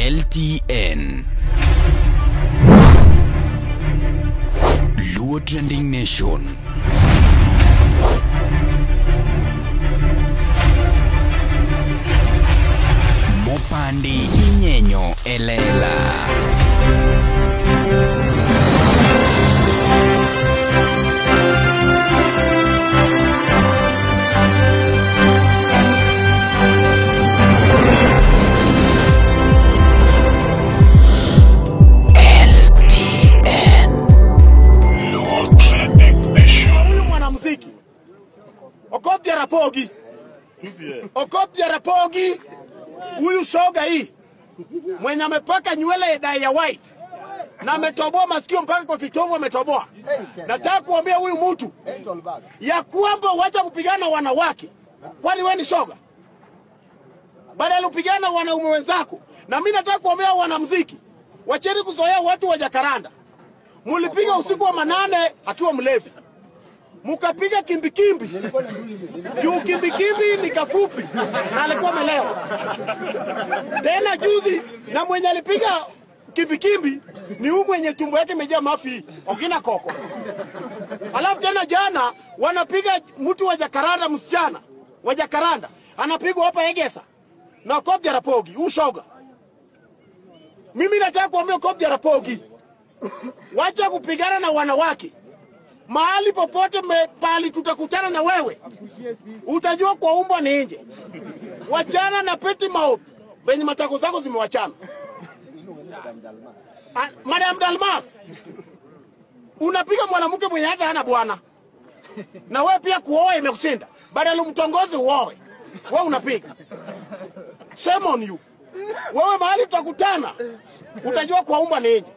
LTN. Luo Trending Nation. Mopandi inyenyo elela. Huyu mwanamuziki Okoth Jarapogi, Okoth Jarapogi, huyu shoga hii mwenye amepaka nywele dye ya white na ametoboa masikio mpaka kwa kitovu ametoboa. Nataka kuambia huyu mtu ya kwamba wacha kupigana na wanawake, kwani wewe ni shoga? Badala upigana na wanaume wenzako. Na mimi nataka kuambia wanamuziki, wacheni kuzoea watu wa Jakaranda. Mulipiga usiku wa manane akiwa mlevi, mukapiga kimbikimbi juu kimbikimbi ni kafupi na alikuwa amelewa tena juzi. Na mwenye alipiga kimbikimbi ni huyu mwenye tumbo yake imejaa mafi Ogina Koko. Alafu tena jana wanapiga mtu wa Jakaranda, msichana wa Jakaranda anapigwa hapa Egesa na Okoth Jarapogi, huyu shoga. Mimi nataka kuambia Okoth Jarapogi, wacha kupigana na wanawake. Mahali popote pahali tutakutana na wewe, utajua kwa umbwa ni nje. Wachana na petty mouth venye matako zako zimewachana. Madam Dalmas, unapiga mwanamke mwenye hata hana bwana, na wewe pia kuoa imekushinda. Badala umtongoze uoe, wewe unapiga. Shame on you. Wewe mahali tutakutana, utajua kwa umbwa ni nje.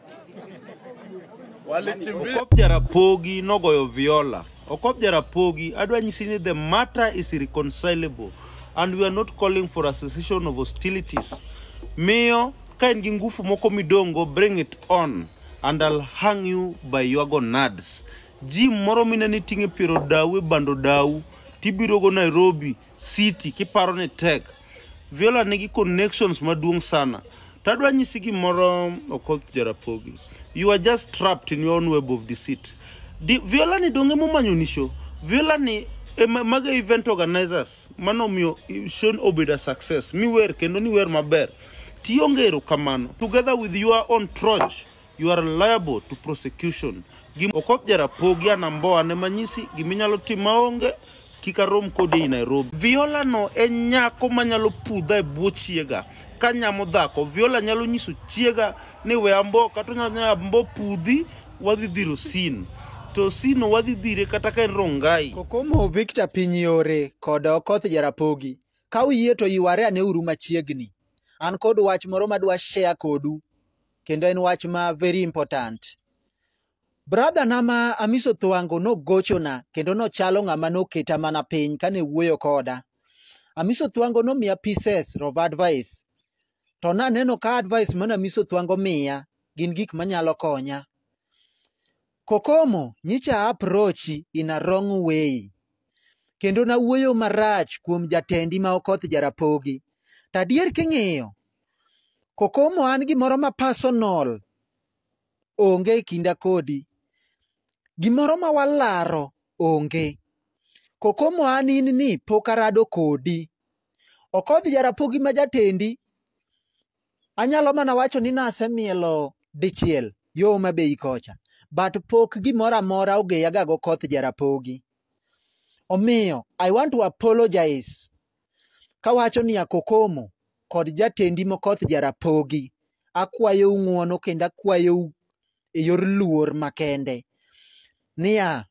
Okoth Jarapogi nogoyo Viola. Okoth Jarapogi adwa nyisi ni the matter is irreconcilable and we are not calling for a cessation of hostilities. Miyo, ka in gi ngufu moko midongo, bring it on and I'll hang you by your gonads. Ji moro mineni ting'e piero dau e bando dau, tibiro go Nairobi City kiparo ni tek. Viola nigi connections maduong' sana. Tadwa nyisi gimoro, Okoth Jarapogi. You are just trapped in your own web of deceit. Viola ni donge momanyo ni show. Viola ni maga event organizers. Mano miyo show obedo a success. Mi wer kendo ni wer maber. Tionge erokamano. Together with your own trudge, you are liable to prosecution. Okoth Jarapogi anamboa ne manyisi giminyalo timo maonge kik arom kode i Nairobi. Viola no en nyako manyalo pudha e bwo chiega. Ka nyamo dhako, Viola nyalo nyiso chiega ni we ambo, kata onyalo ambo pudhi, wadhi dhiro sin. To sino wadhi dhire kata ka en Rongai. Kokomo Victor Pinyore kod Okoth Jarapogi, ka uyie to yware ane uru machiegni. An kod wach moro madwa share kodu, kendo en wach ma very important. Brother na ma Amiso Thwango nogochona kendo nochalo ng'ama noketa mana piny kane wuoyo koda. Amiso Thwango nomiya pieces of advice. To naneno ka advice mane Amiso Thwango miya gin gik manyalo konya. Kokomo nyicha approach in a wrong way. Kendo nawuoyo marach kuom jatendi ma Okoth Jarapogi. To adier king'iyo, Kokomo an gimoro ma personal onge e kinda kodi. Gimoro ma walaro onge. Kokomo an in ni pok arado kodi. Okoth Jarapogi ma jatendi, anyalo mana wacho ni nasemielo dichiel yo Homa Bay kocha, but pok gimoro amora ogeya ga go Okoth Jarapogi. Omiyo, I want to apologize kawacho ni Kokomo kod jatendi Okoth Jarapogi, akwayou ng'uono kendo akwayou e yor luor makende niya,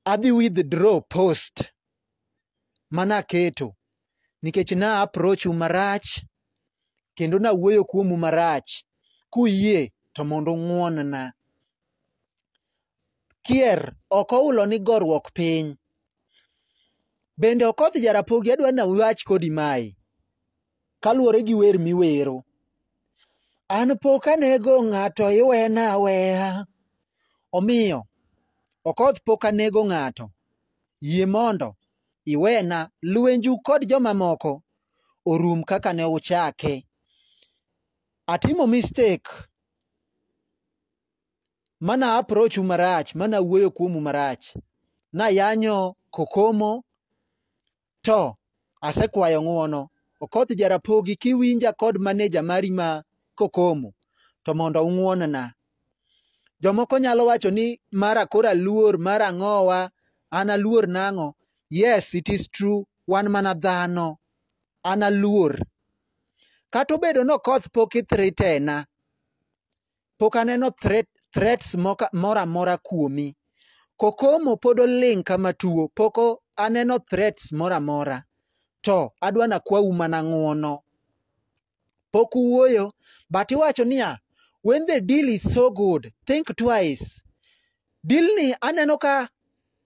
adhi withdraw post manaketo nikech na approach u marach kendo nawuoyo kuomu marach. Kuyie to mondo ung'uon-na. Kier ok oulo ni goruok piny. Bende Okoth Jarapogi adwa ni awach kodi mae kaluwore gi wer miwero. An pok anego ng'ato iwena aweya. Omiyo Okoth pok anego ng'ato. Yie mondo iwena lwenju kod jomamoko orum kaka ne uchake. Atimo mistake mana approach u marach, mana wuoyo kuomu marach. Nayanyo Kokomo to asekwayo ng'uono. Okoth Jarapogi kiwinja kod maneja mari ma Kokomo to mondo ung'uon-na. Jomoko nyalo wacho ni mara koro aluor, mara ang'owa, an aluor nang'o. Yes, it is true, wan mana dhano. An aluor. Kata obedo ni Okoth pok i-threaten-a, pok aneno threats moro amora kuomi. Kokomo pod oling' kama tuo, pok aneno threats moro amora. To adwa nakwau mana ng'uono. Pok uwuoyo, but iwacho niya, when the deal is so good, think twice. Deal ni aneno ka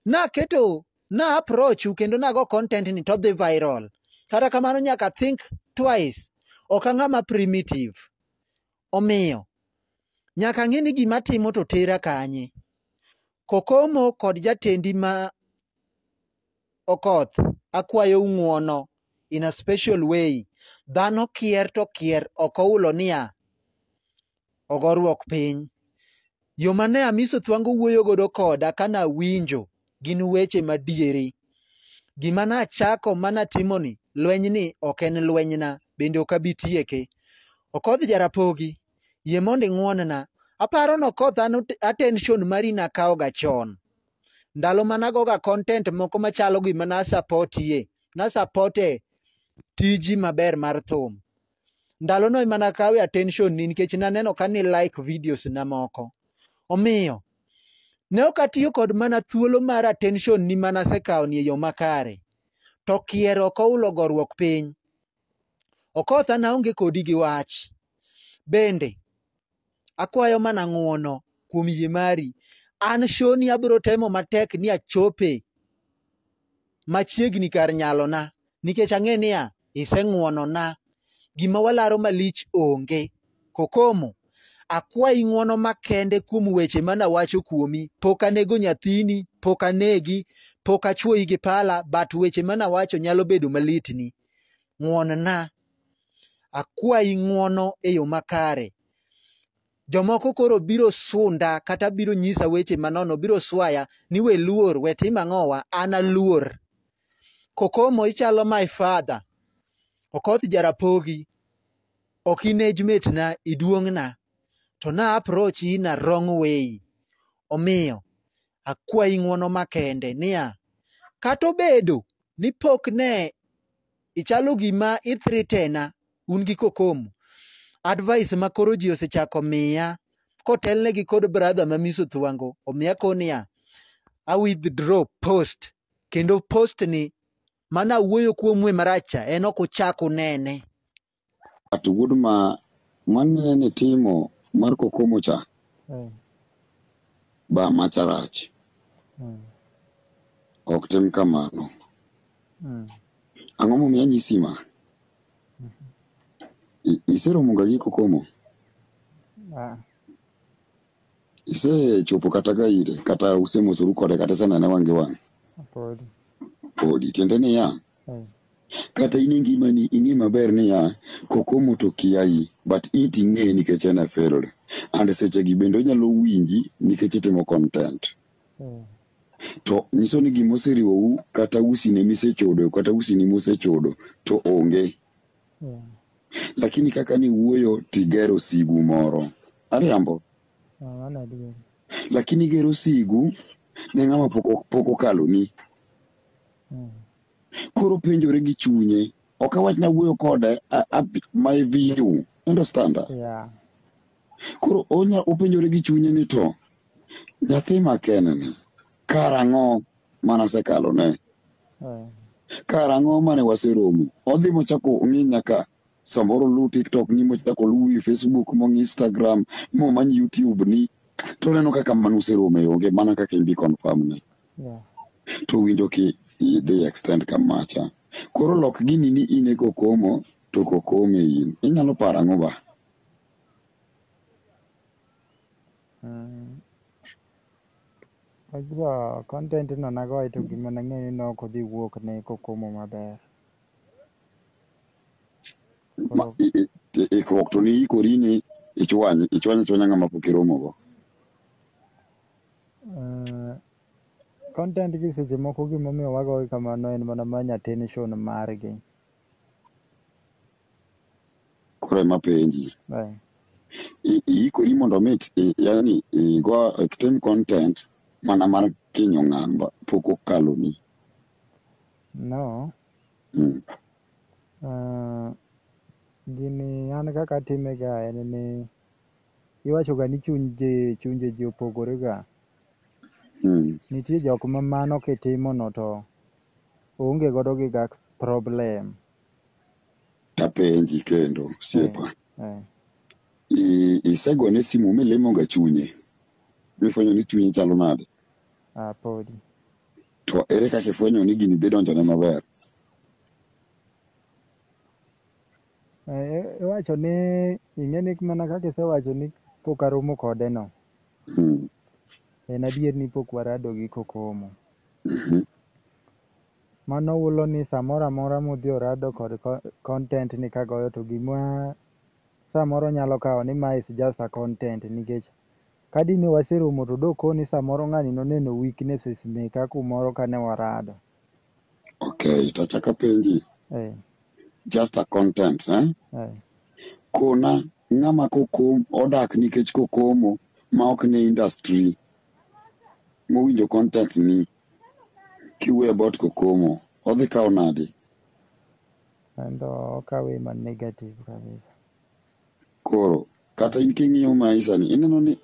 naketo, na approach u kendo nago content ni to dhi viral. Kata kamano nyaka think twice. Ok ang'ama primitive. Omiyo, nyaka ang'e ni gima atimo to tera kanye. Kokomo kod jatendi ma Okoth, akwayou ng'uono in a special way. Dhano kier to kier ok oulo niya, ogoruok piny. Yo mane Amiso Thwango wuoyo godo koda kanawinjo gin weche madieri. Gima nachako manatimo ni, lweny ni ok en lwenyna, bende ok abi tieke. Okoth Jarapogi, yie mondo ing'uon-na. Aparo ni Okoth an attention mari nakawo ga chon. Ndalo managoga content moko machalo gima na-support-ie, na-support-e tiji maber mar thum. Ndalono ema nakawe attention ni nikech naneno ka ni like videos na moko. Omiyo, ne ok atiyo kod mana thuolo mar attention ni manasekawo ni e yo makare. To kier ok oulo goruok piny. Okoth an aonge kodi gi wach. Bende, akwayo mana ng'uono kuom yie mari. An show ni abiro temo matek ni achope machiegni kar nyalona. Nikech ang'e niya, iseng'uonona. Gima walaro malich onge. Kokomo, akwayi ng'uono makende kuom weche manawacho kuomi. Pok anego nyathini, pok anegi, pok achuoyi gi pala, but weche manawacho nyalo bedo malitni. Ng'uon-na. Akwayi ng'uono e yo makare. Jomoko koro biro sunda kata biro nyisa weche manono, biro swaya ni we luor, we tim ang'owa, an aluor. Kokomo ichalo my father. Okoth Jarapogi, ok in age mate na, iduong'na. To na approach in a wrong way. Omiyo, akwayi ng'uono makende niya, kata obedo ni pok ne ichalo gima i-threaten-a un gi Kokomo. Advice ma koro ji osechako miya kotelnegi kod brother ma Miso Thwango omiya koniya, a withdraw post kendo post ni mana wuoyo kuomwe marach cha en ok uchak unene. But wuod ma manene timo mar Kokomo cha ba macha rach. Ok tim kamano. Ang'o momiyo anyisi ma? Iseromo ga gi Kokomo? Isechopo kata ga ire kata usemosoru kode kata isenene wang' gi wang'? Podi. Podi. Tiende niya, kata in e ngimani ing'e maber niya, Kokomo to kiayi, but in to ing'eye nikech en e field. And sechegi bende onyalo winji nikech itimo content. To nyiso ni gimoseriwou kata usine misechodo kata usini mosechodo to onge. Lakini kaka niwuoyo tigero sigu moro. Ariambo. Mano adier. Lakini igero sigu ne ng'ama pok okaloni. Koro penjore gi chunye. Ok awach ni awuoyo kode, my view. Understand? Yeah. Koro onya openjore gi chunye ni to nyathi maken ni karang'o manasekalone? Karang'o mane waseromo? Odhi mochako ong'i nyaka samoro oluw TikTok ni mochako oluw Facebook mong'i Instagram momany YouTube ni to oneno kaka mane userome onge mana kaka in be confirm ne. To winjo ki idhi extend kamacha. Koro lok gini ni in e Kokomo to Kokomo e in. Inyalo paro ang'o ba? Wajua content no nagoyo to gima nang'eyo ni nok odhi wuok ne Kokomo maber. Ikruok to ni ikori ni ichwany ichwanya ng'ama pok iromogo. Content gi seche moko gimomiyo wagogi kamano en mana manyo attention margi. Koro ema penji. Iikori mondo mit yani igo itim content mana mar kinyo ng'ama pok okaloni. No. Gini an kaka atime ga en ni iwacho ga ni chunje ji opogore ga. Nitie jok ma mano kitimo no to onge godo gi ga problem. Tapenji kendo osiepa. Isegone simu milimo ga chunye mifwenyo ni chunye chalo nade? Podi. To ere kaka ifwenyo ni gini dhi donjone maber? Iwacho ni ing'e ni mana kaka isewacho ni pok aromo kode no. En adier ni pok warado gi Kokomo. Mano hulo ni samoro amora modhi orado kod content ni kagoyo to gima samoro nyalo kawo ni ma is just a content nikech kadine waseromo to dokoni samoro ng'ani noneno weaknesses meka kumoro kane warado. Okay, tachaka penji. Just a content, eh? Kona ng'ama Kokomo odak nikech Kokomo ma ok ni industry mowinjo content ni kiwuoyo about Kokomo odhi kawo nade? Endo okawe ma negative kabisa. Koro kata in king'iyo maisha ni ineno ni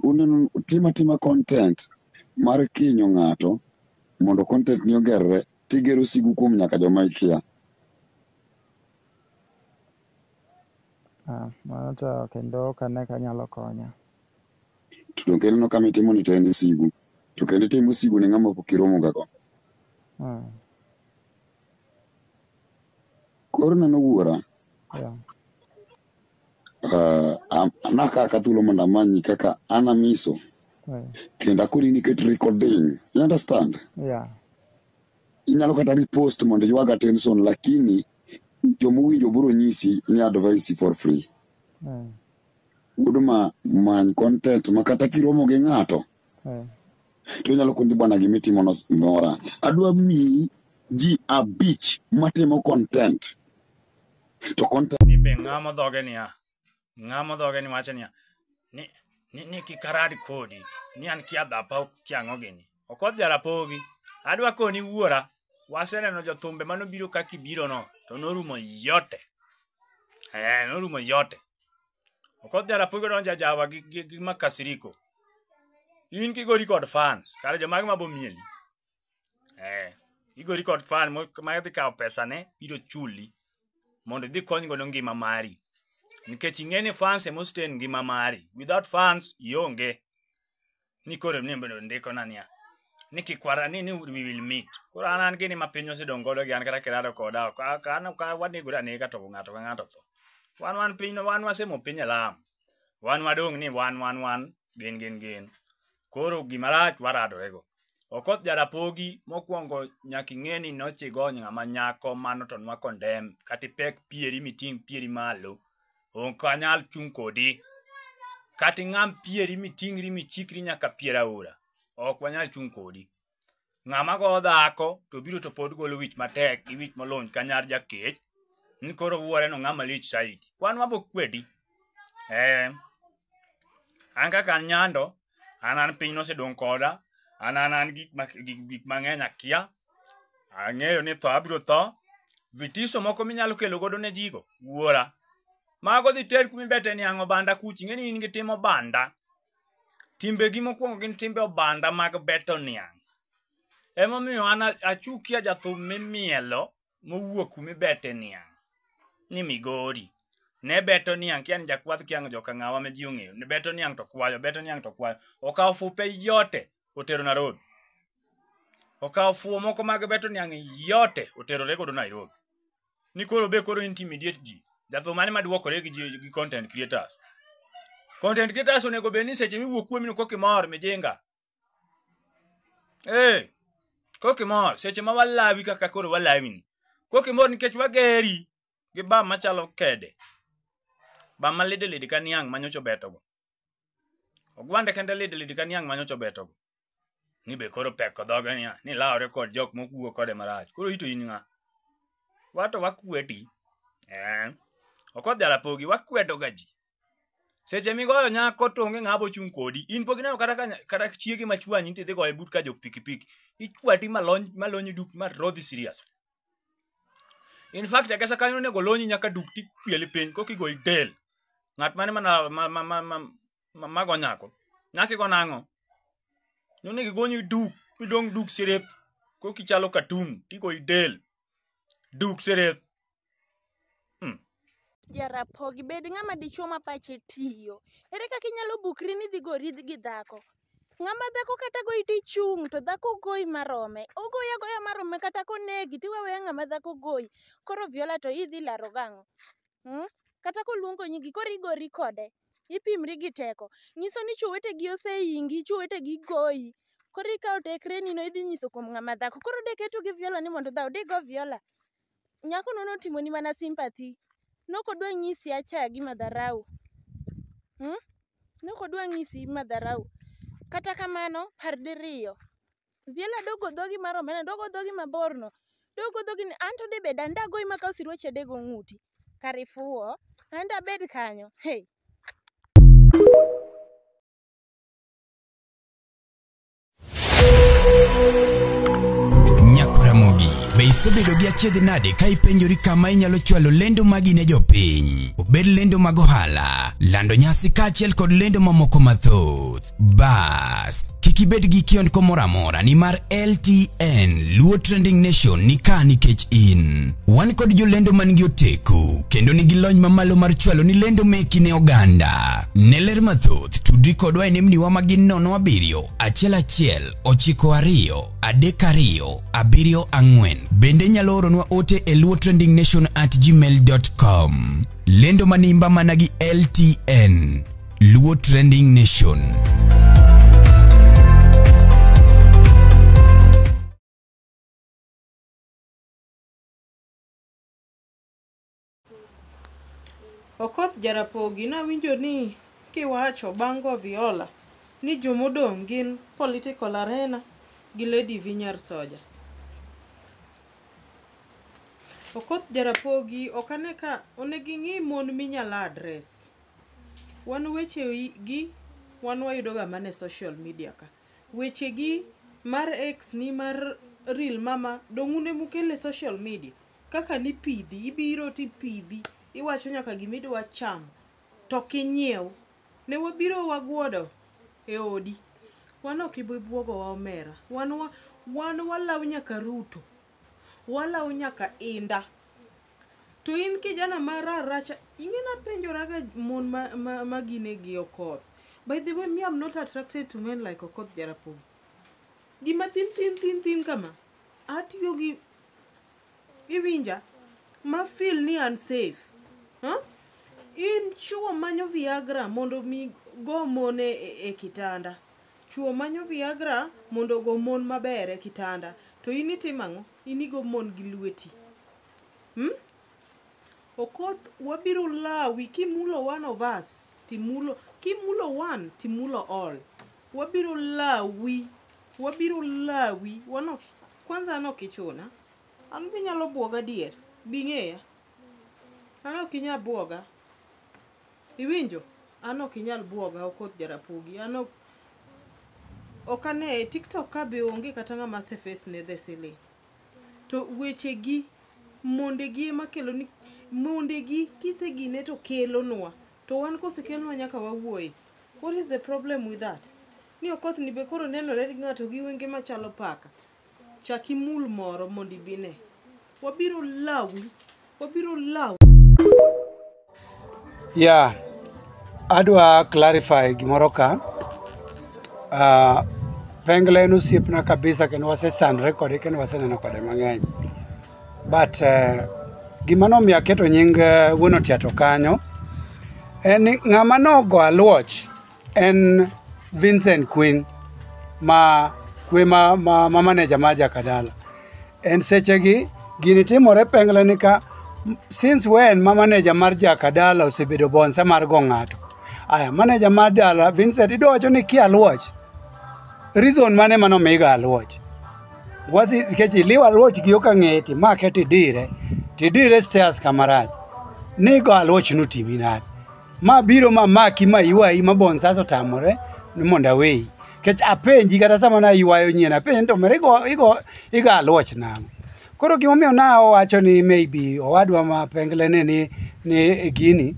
uneno tima content mar kinyo ng'ato mondo content ni ogerre tigero sigu kuom nyaka joma ikia. Mano to kendo ok ane ka nyalo konya. To donge ineno kama itimo ni to en sigu. To kendo itimo sigu ne ng'ama pok iromo ga go. Koro neno wuora. Nakaka thuolo mondo amanyi kaka an amiso. Kendo akoni niket recording. You understand? Yeah. Inyalo kata repost mondo iywag attention lakini jomowinjo biro nyisi ni advice for free. Wuod ma many content ma kata kiromo gi ng'ato to inyalo koni bwana gimitimo no mora. Adwa miyi ji 5 matimo content. To content ni be ng'amo dhoge niya. Ng'amo dhoge ni wacho niya. Ni kik arad kodi. Ni an kia dhapa kia ang'o gini. Okoth Jarapogi. Adwa koni wuora. Waseneno jothumbe manobiro kaka ibiro no to norumo yote. Norumo yote. Okoth Jarapogi odonjo ajawa gi makasiriko. In kigori kod fans. Kare jomage mabo mieli. Igori kod fan ma dhi kawo pesane biro chuli mondo idhi kony godo ngima mari. Nikech ing'e ni fans ema sustain ngima mari. Without fans ionge. Ni koro ni ndiko na niya. Ni kikwara ni we will meet. Koro an gini ma piny osedong' godo gi an kata kirado koda. Ka wanegore anega to ng'ato ka ng'ato tho. Wan piny wan wasemo piny e lam. Wan wadong' ni wan gin. Koro gimarach waradorego. Okoth Jarapogi mokwongo nyaka ing'e ni nochigo ng'ama nyako mano to nwa condemn. Kata ipek pieri miting' pieri malo. Ok anyal chung' kodi. Kata ing'am pieri miting'ri michikri nyaka pier aora. Ok wanyal chung' kodi. Ng'ama go dhako to biro to pod golo wich matek gi wich molony ka nyar jakech. Ni koro wuore no ng'ama lich saidi. Wan wabo kwedi. An kaka an nyando, an piny nosedong' koda. An gik mang'eny akia. Ang'eyo ni tho abiro tho. Vitiso moko minyalo kelo godo ne jigo. Wuora. Mago dhi ter kumibete niang' obanda kuch. Ing'e ni in gi timo obanda. Timbegi mokwongo gin timbe obanda mag beto niang'. Emomiyo an achukia jathum mimielo mowuok kumibete niang'. Ni Migori. Ne beto niang' kia ni jakwadh kia joka ng'awa ma ji ong'eyo. Ne beto niang' to kwayo, beto niang' to kwayo. Okawo fupe yote otero Nairobi. Okawo fuo moko mag beto niang' yote oterore godo Nairobi. Ni koro be koro intimidate ji. Jathum mane maduokore gi ji gi content creators. Content creators onego bed ni seche miwuok kuomi no kokimor mijinga. Kokimor seche ma walawi kaka koro walawi ni. Kokimor nikech wageri gi bam machalo kede. Ba malidi lidi ka niang' manyocha obetogo. Ogwande kende lidi lidi ka niang' manyocha obetogo. Ni be koro peko dhoge niya, ni lawre kod jok mok wuo kode marach. Koro ito in ng'a? Wato wakwedi. Eh. Okoth Jarapogi wakwedo ga ji. Seche migoyo nyako to onge ng'ama bochung' kodi. In pok ineno kata ka kata chiegi machwanyi tidhi goye but ka jok pikipiki. Ichwati malony malonyi duk ma rodhi serious. In fact, Agesa kanyo onego lonyi nyaka duk tipieli piny koka igoyi del. Ng'at mane mana ma ma ma ma ma mago nyako? Nyako igo nang'o? Nonego igonyi duk midong' duk sirep koka ichalo katun tigoyi del. Duk sirep. Jarapogi, bed ng'ama dichuo ma pache tiyo. Ere kaka inyalo bukri ni idhi gori gi dhako? Ng'ama dhako kata goyi tichung' to dhako goyi marome. Ogoyi agoya marome kata konegi tiwe aweya ng'ama dhako goyi. Koro Viola to idhi laro gang'o? Hmm? Kata koluongo nyingi koro igori kode. Ipimri gi teko. Nyiso ni chwo wetegi oseingi, chwo wetegi goyi. Koro ikawo tekreni no idhi nyiso kuom ng'ama dhako. Koro deketu gi Viola ni mondo udhaw, digo Viola. Nyakono notimoni mana sympathy. Nokodwa nyisi achaya gi madharau. Hmm? Nokodwa nyisi madharau. Kata kamano, par diriyo. Viola dogo dhogi mar omena, dogo dhogi maborno. Dogo dhogi ni anto debed an dagoyi makaw siruoche adego ng'uti. Kar ifuwo, an dabed kanyo. Hey. Nyakoramogi, be isebedo gi achiedh nade ka ipenjori kama inyalo chwalo lendo magi ne jopiny? Obed lendo mag ohala, lando nyasi kaachiel kod lendo mamoko mathoth. Bas, kik ibed gi kiondko moro amora nimar LTN Luo Trending Nation ni ka nikech in. Wan kod jolendo man gi oteku kendo nigi lony mamalo mar chwalo ni lendo meki ne oganda. Ne ler mathoth, tudri kodwa e nembniwa ma gin 07 11 92 32 74. Bende inyalo oronwa ote e luotrendingnation@gmail.com. Lendo manimba mana gi LTN. Luo Trending Nation. Okoth Jarapogi nawinjo ni kiwacho bang' go Viola ni jomodong' gin Political Arena gi Lady V Nyar Soja. Okoth Jarapogi ok ane ka onego ing'i mon minyalo address. Wan weche gi wan wayudoga mana e social media ka. Weche gi mar ex ni mar real mama dong' un emukele e social media. Kaka nipidhi ibiro tipidhi iwacho nyaka gimidwa chamo to ok inyiew. Ne wabiro waguodo e odi. Wan ok ibi buogowa omera. Wan wa, wan walaw nyaka Ruto. Walaw nyaka Inda. To in kijana ma raracha, ing'e napenjoraga mon ma, ma, ma gine gi Okoth. By the way, me I'm not attracted to men like Okoth Jarapogi. Gima thin thin thin thin kama, atiyo gi iwinja ma feel ni an safe. Huh? In chuo manyo Viagra mondo mi go mon e, e, e kitanda. Chuo manyo Viagra mondo ogo mon maber e kitanda. To in itimo ang'o? In igo mon gi lweti. Hmm? Okoth wabiro lawi kimulo one of us timulo kimulo one timulo all. Wabiro lawi wabiro lawi wano kwanza an ok ichuna an be inyalo buoga dier bing'eya an ok inyal buoga iwinjo an ok inyal buoga Okoth Jarapogi an ok ok ane e TikTok ka be onge kata ng'ama ase face ne the ceiling to wechegi mondegi ema kelo ni mondegi kisegine to kelonwa to wan kosekelnwa nyaka wawuoye what is the problem with that ni Okoth ni be koro nenore ng'ato gi wenge machalo paka chak imul moro mondo ibine wabiro lawi wabiro lawi Yeah, adwa clarify gimoro ka. Pengle en osiepna kabisa kendo wasesandre kode kendo waseneno kode mang'eny. But gima nomiyo aketo nying wuon Otiato kanyo en ni ng'ama nogo aluoch en Vincent Queen ma kwe ma, ma, ma manager ma Jakadala. En sechegi gini timore Pengle ni ka Since when ma manager mar Jakadala osebedo bonsa mar go ng'ato? Aya, manager mar dala Vincent idwa wacho ni kia aluoch. Reason mane manomiga aluoch? Wasi nikech iliwo aluoch gi yo kang'eye timake tidire, tidire stairs kamarach. Nigo aluoch notimi nade? Ma biro ma maki ma ywayi ma bonsas otamore ni mondo aweyi. Nikech apenji kata sama naywayo nyien apenji ni to omera igo aluoch nang'o? Koro gimomiyo nawacho ni maybe owadwa ma Pengle ni e gini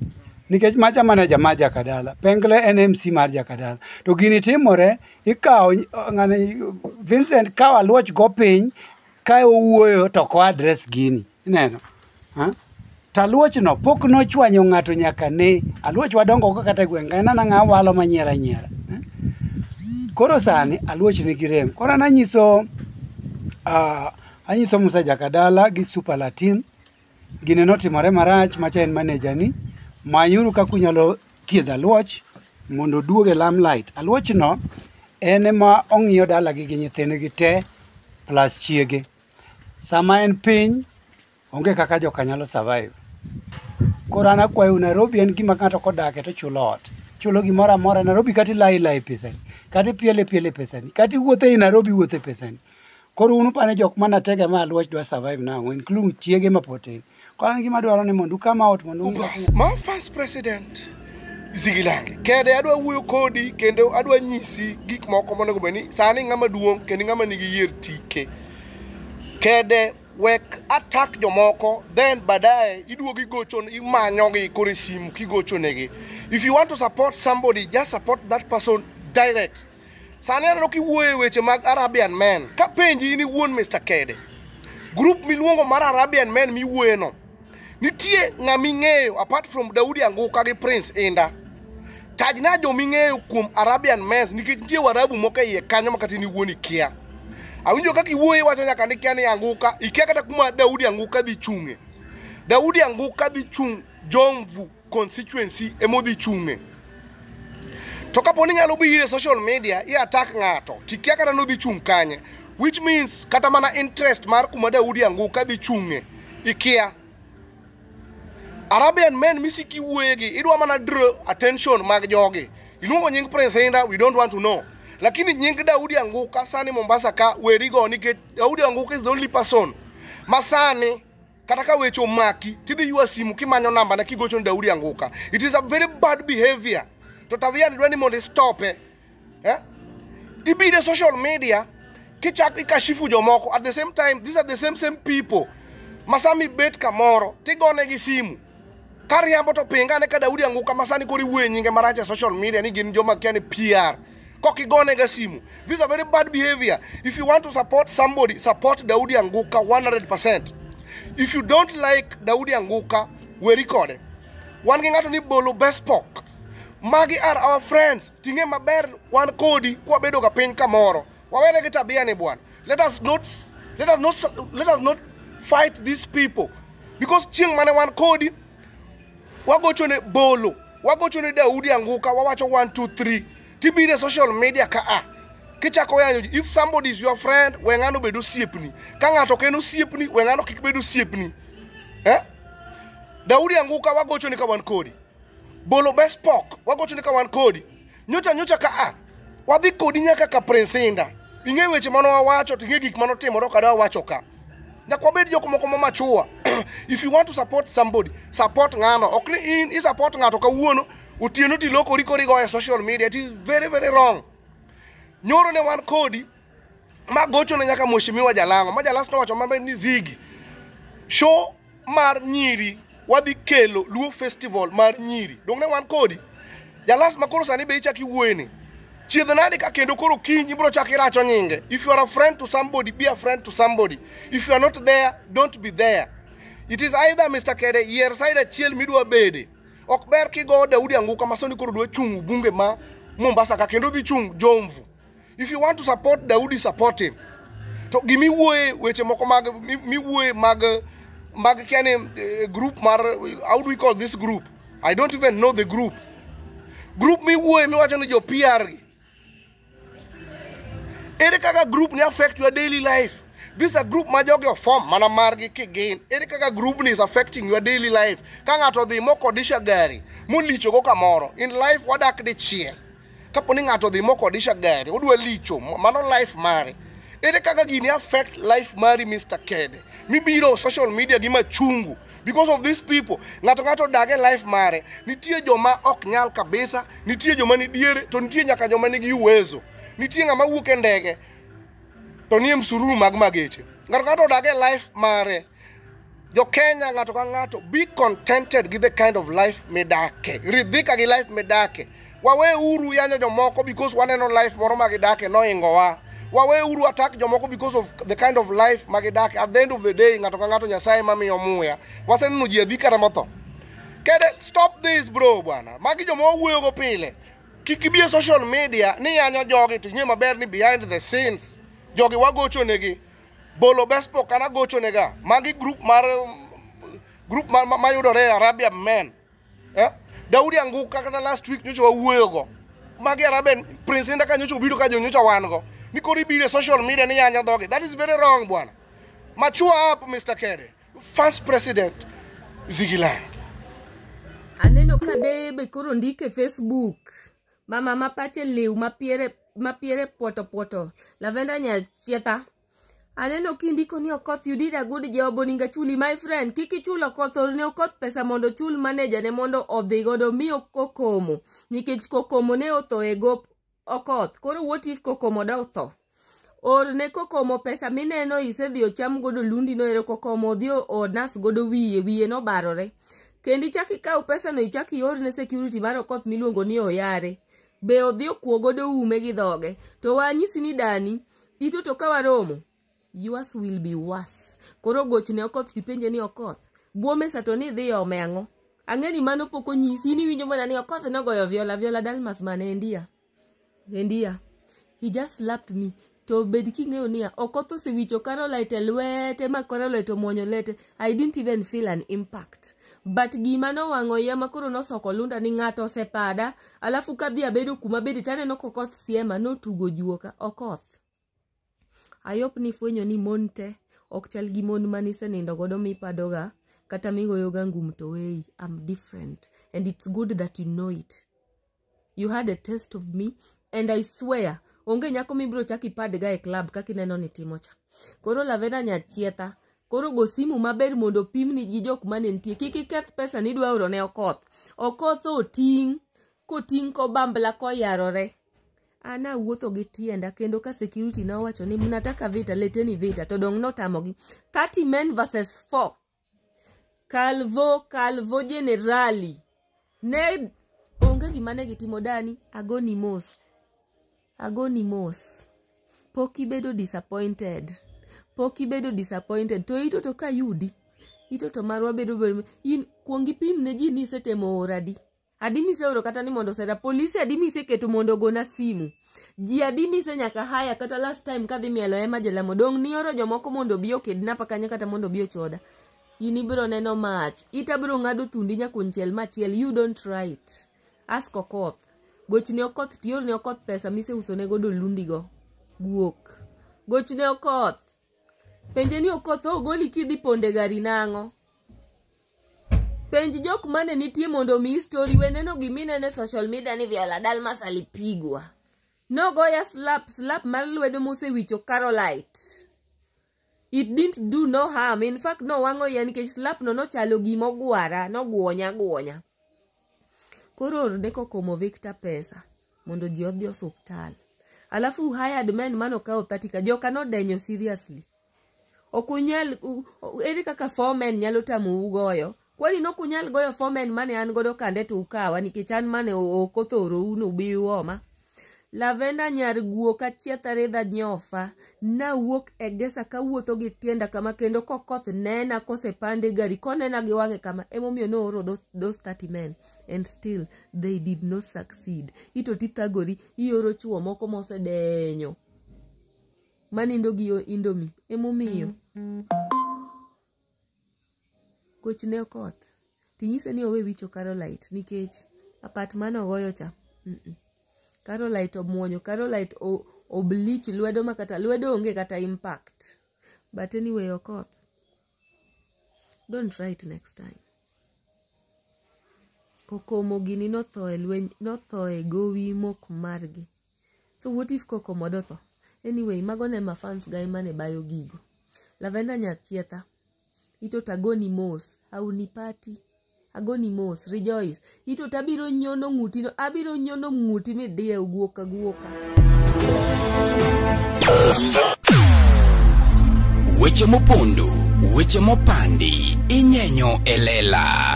nikech macha manager mar Jakadala, Pengle en MC mar Jakadala. To gini timore, ikawo ng'ani Vincent kawo aluoch go piny ka owuoyo to ok o address gini. Ineno? Ha? To aluoch no pok nochwanyo ng'ato nyaka ne. Aluoch wadongo go kata e gweng' ka en ana ng'a walo manyiero anyiera. Koro sani aluoch nigi rem. Koro an anyiso anyiso Musa Jakadala gi Super Latin gini notimore marach macha en manager ni manyuru kaka unyalo thiedho aluoch mondo oduog e limelight. Aluoch no en ema ong'iyo dalagi gi nyithindgi te plus chiege. Sama en piny onge kaka joka nyalo survive. Koro an akwayou Nairobi en gima ng'ato kodake to chulo ot. Chulo gimoro amora Nairobi kata ilayo ilayo pesani, kata ipielo ipielo pesani, kata iwuotho ei Nairobi iwuotho e pesani. Koro un upani jok mana tegemea aluoch dwa survive nang'o including chiege mapod tin. Koro an gima dwaro ni mondo u come out mondo ung'i Ubas, ma first president Zigilange. Kede adwa wuoyo kodi kendo adwa nyisi gik moko monego bed ni sani ng'ama duong' kendo ng'ama nigi yier tike. Kede wek attack jomoko then baadaye iduogo igocho imanyogi koro e simu kigochonegi. If you want to support somebody, just support that person direct. Sani aneno kiwuoyo e weche mag Arabian Men. Kapenji in iwuon Mr. Kede. Group miluongo mar Arabian Men miwuoye no. Nitie ng'ama ing'eyo apart from Daudi Anguka gi Prince Inda. Tajna joming'eyo kuom Arabian Men nikech nitie Warabu moko e iye kanyo ma kata in iwuon ikia. Awinjo kaka iwuoyo iwacho nyaka ni ikia ni Anguka, ikia kata kuma Daudi Anguka dhi chung'e. Daudi Anguka dhi chung' Jomvu constituency emodhi chung'e. To kapo ni inyalo biro e social media i attack ng'ato, tikia kata nodhi chung' kanye. Which means kata mana interest mar kuma Daudi Anguka dhi chung'e, ikia. Arabian men misiki wuoye gi, idwa mana draw attention mag jogi. Iluongo nying Prince Inda, we don't want to know. Lakini nying Daudi Anguka sani Mombasa ka werigo nikech Daudi Anguka is the only person ma sani kata ka weche omaki tidhi ywa simu kimanyo namba ne kigocho ni Daudi Anguka. It is a very bad behavior. To tabia ni dwa ni mondo istope. Eh? Ibide social media kichak ikashifu jomoko at the same time these are the same people masami bet kamoro tigone gi simu kariambo to pinga ne ka Daudi Anguka masani koro iwuoye nyinge marach e social media ni gin joma kia ni PR kok igone ga simu. This is a very bad behavior. If you want to support somebody, support Daudi Anguka 100%. If you don't like Daudi Anguka, weri kode. Wan gi ng'ato ni Bolo Bespok. Magi are our friends. Ting'e maber wan kodi kwabedo ga piny kamoro. Wawene gi tabia ni bwana. Let us not fight these people. Because chieng' mane wan kodi wagocho ne Bolo, wagocho ne Daudi Anguka, wawacho 1 2 3. Tibiro e social media ka a kichako yanyo ji. If somebody is your friend, we ng'ano bed osiepni. Ka ng'ato ok en osiepni, we ng'ano kik bed osiepni. Eh? Daudi Anguka wagocho ni ka wan kodi. Bolo Bespok wagocho ni ka wan kodi. Nyocha nyocha ka a wadhi kodi nyaka ka Prince Inda. Ing'e weche mane wawacho to ing'e gik mane otimore ok adwa wacho ka. Nyaka wabed jok moko ma mature. If you want to support somebody, support ng'ano. Ok ni in i support ng'ato kawuono, otieno tilokori koro igoye e social media. It is very very wrong. Nyoro ne wan kodi ma gocho ne nyaka Mheshimiwa Jalang'o. Ma Jalas nowacho maber ni Ziggy. Show mar nyiri wadhi kelo Luo Festival mar nyiri. Dong ne wan kodi. Jalas ma koro sani be ichak iwuoye ni. Chiedh nade ka kendo koro kiny ibiro chak iracho nyinge. If you are a friend to somebody, be a friend to somebody. If you are not there, don't be there. It is either Mr. Kede, yier side achiel midwa bede. Ok ber kigo Daudi Anguka ma sani koro dwa chung' bunge ma Mombasa ka kendo dhi chung' Jomvu. If you want to support Daudi, support him. To gimiwuoye weche moko mag miwuoye mag kiani group mar, how do we call this group? I don't even know the group. Group miwuoye miwacho ni jo PR gi. Ere kaka group ni affect your daily life? This a group ma jogi oform mana margi kigin. Ere kaka group ni is affecting your daily life? Ka ng'ato odhi mokodisha gari molichogo kamoro. In life wadak dichiel. Kapo ni ng'ato odhi mokodisha gari, odwa licho, mano life mare. Ere kaka gini affect life mari Mr. Kede? Mibiro social media gi machungu because of these people. Ng'ato ng'ato odag e life mare. Nitie joma ok nyal kabisa, nitie joma ni diere, to nitie nyaka joma nigi uwezo. Nitie ng'ama wuok e ndege to nie msururu mag mageche. Ng'ato ng'ato odag e life mare. Jo Kenya ng'ato ka ng'ato be contented gi the kind of life midake. Ridhika gi life midake. Wawe uru yanyo jomoko because waneno life moro ma gidake noingowa. Wawe uru attack jomoko because of the kind of life ma gidake. At the end of the day ng'ato ka ng'ato Nyasaye mamiyo muya. Waseneno ji adhi kata motho. Kede stop this bro bwana. Magi joma wawuoyogo pile. Kik ibi e social media ni yanyo jogi to ing'e maber ni behind the scenes jogi wagocho negi. Bolo Bespo kana gocho nega. Magi group mar group mayudore e Arabian Men. Eh? Daudi Anguka kata last week nyocha wawuoyogo. Magi Arabian Prince Indah ka nyocha obiro ka jo nyocha wan go. Ni koro ibiro e social media ni yanyo dhogi. That is very wrong bwana. Mature up Mr. Kede. First President Zigiland. Aneno ka debe koro ndike e Facebook. Mama ma pache liw ma piere poto poto. Lavenda Nyachieta. Aneno kindiko ni Okoth, you did a good job oninga chuli my friend. Kik ichul Okoth, orne Okoth pesa mondo chul manager ne mondo odhi godo mi Kokomo. Nikech Kokomo ne otho e gop Okoth. Koro what if Kokomo da otho? Orne Kokomo pesa mineno isedhi ocham godo lundi no ero Kokomo odhi onas godo wiye, wiye nobarore. Kendo ichak ikaw pesa no ichak iorne security mar Okoth miluongo ni Oyare. Be odhi okuo godo ume gi dhoge. To wanyisi ni dani, ito to ka waromo, yours will be worse. Koro gochne Okoth tipenje ni Okoth, bwo mesa to ni dhi ome ang'o? Ang'e ni mano pok onyisi, in iwinjo mana ni Okoth nogoyo Viola, Viola Dalmas mane endia. Endia. He just slapped me. To bed king'eyo niya, Okoth osewicho Caroline e lwete ma Caroline omuonyo lete. I didn't even feel an impact. But gima nowang'o iya ma koro nosoko lunda ni ng'ato osepada, alafu kadhi abedo kuma bede taneno kokoth siema notugo juoka. Okoth. Ayop ni fwenyo ni mon te ok chal gi mon manisenindo godo mipadoga kata migoyoga ngum to weyi. I'm different and it's good that you know it. You had a taste of me and I swear onge nyako mibiro chak ipadga e club kaka ineno ni timo cha. Koro Lavenda Nyachieta, koro go simu maber mondo pimni gi jok mane nitie. Kik iketh pesa nidwa oro ne Okoth. Okoth oting', koting' kobambla koyarore. An awuotho gi tienda kendo ka security na owacho ni mnataka vita, leteni vita, to dong' notamogi. 30 men versus 4. Calvo, Calvo Generali. Ne onge gima ne gitimo dani, agoni mos. Agoni mos. Pok ibedo disappointed. Pok ibedo disappointed. To ito to kayudi. Ito to marwa bedo in kuong ipim ne ji ni isetemo oro adi. Adi miseoro kata ni mondo osera. Polisi adi miseketo mondo ogona simu. Ji adi mise nyaka haya kata last time kadhi mielo ema jalamo. Dong' nioro jomoko mondo obi okidnapa kanyo kata mondo obi ochoda. In ibiro neno mach. Ita biro ng'ado thundi nyakonchiel machiel. You don't try it. Ask Okoth. Gochne Okoth tiorne Okoth pesa miseusone godo lundigo. Guok. Gochne Okoth. Penje ni Okoth ogoli kidhi ponde gari nang'o? Penj jok mane nitie mondo omiyi story. We neno giminene social media ni Viola Dalmas alipigwa. Nogoya slap, slap mar lwedo mosewicho Carolite. It didn't do no harm. In fact, nowang'o iya nikech slap no nochalo gimogwara, nogwonya gwonya. Koro orne Kokomo Victor pesa mondo ji odhi osuptal. Alafu hired men manokawo 30 ka joka nodenyo seriously. Ok unyal, ere kaka 4 men nyalo tamou goyo? Kwani nok unyal goyo 4 men mane an godo kande to ukawa nikech an mane ok othorou nubi uoma. Lavenda nyar guok achietha ridha nyofa. Nawuok e gesa kawuotho gi tienda kama kendo kokoth nena kosepande gari konena gi wang'e kama. Emomiyo nooro those 30 men and still they did not succeed. Ito tithagori ioro chuo moko mosedenyo manindo gi indomi. Emomiyo gochne Okoth tinyise ni owe wicho Caroline nikech apat mane ogoyo cha. Caroline omuonyo, Caroline obleach lwedo ma kata lwedo onge kata impact. But anyway, Okoth, don't try it next time. Kokomo gini notho e lweny, notho e gowi mok margi. So what if Kokomo dotho? Anyway, mago ne ma fans ga ema ne bayo gigo. Lavenda Nyachietha, ito tagoni mos, haunipati. Agoni mos, rejoice. Ito tabiro nyono ng'uti no, abiro nyono ng'uti midiew guok aguoka. Weche mopondo, weche mopandi, inyenyo e lela.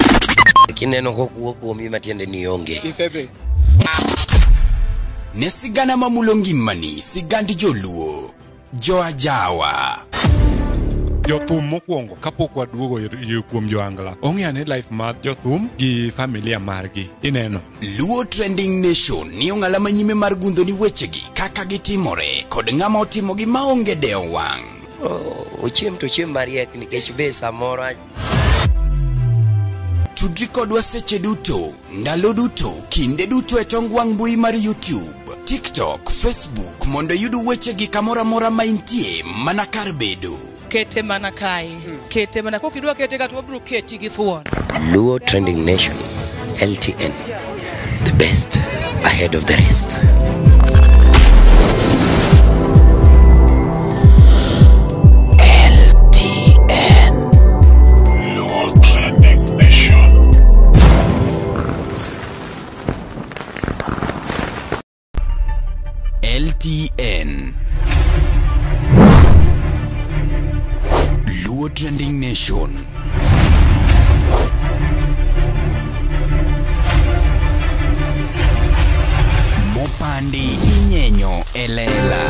Kineno kokuo kuomi matiende ni onge. Isedhi. Ne sigana mamulo ngimani, sigand joluo, joajawa. Jothum mokwongo kapok waduogo kuom joangla ong'e ane life mar jothum gi familia margi ineno. Luo Trending Nation ni ong'ala manyime mar gundho ni wechegi kaka gitimore kod ng'ama otimogi maonge dewo wang'. Ochiem to ochiem mariek nikech be samoro. Tudri kodwa seche duto, ndalo duto, kinde duto e tong wang' mbui mar YouTube, TikTok, Facebook mondo iyud wechegi kamoro amora ma intie mana kar bedo. Kete mana kae, kete mana kokidwa kete ka to wabiro keti gi thuon. Luo Trending Nation, LTN, the best ahead of the rest. LTN Luo Trending Nation. LTN Luo Trending Nation. Mopandi inyenyo elela.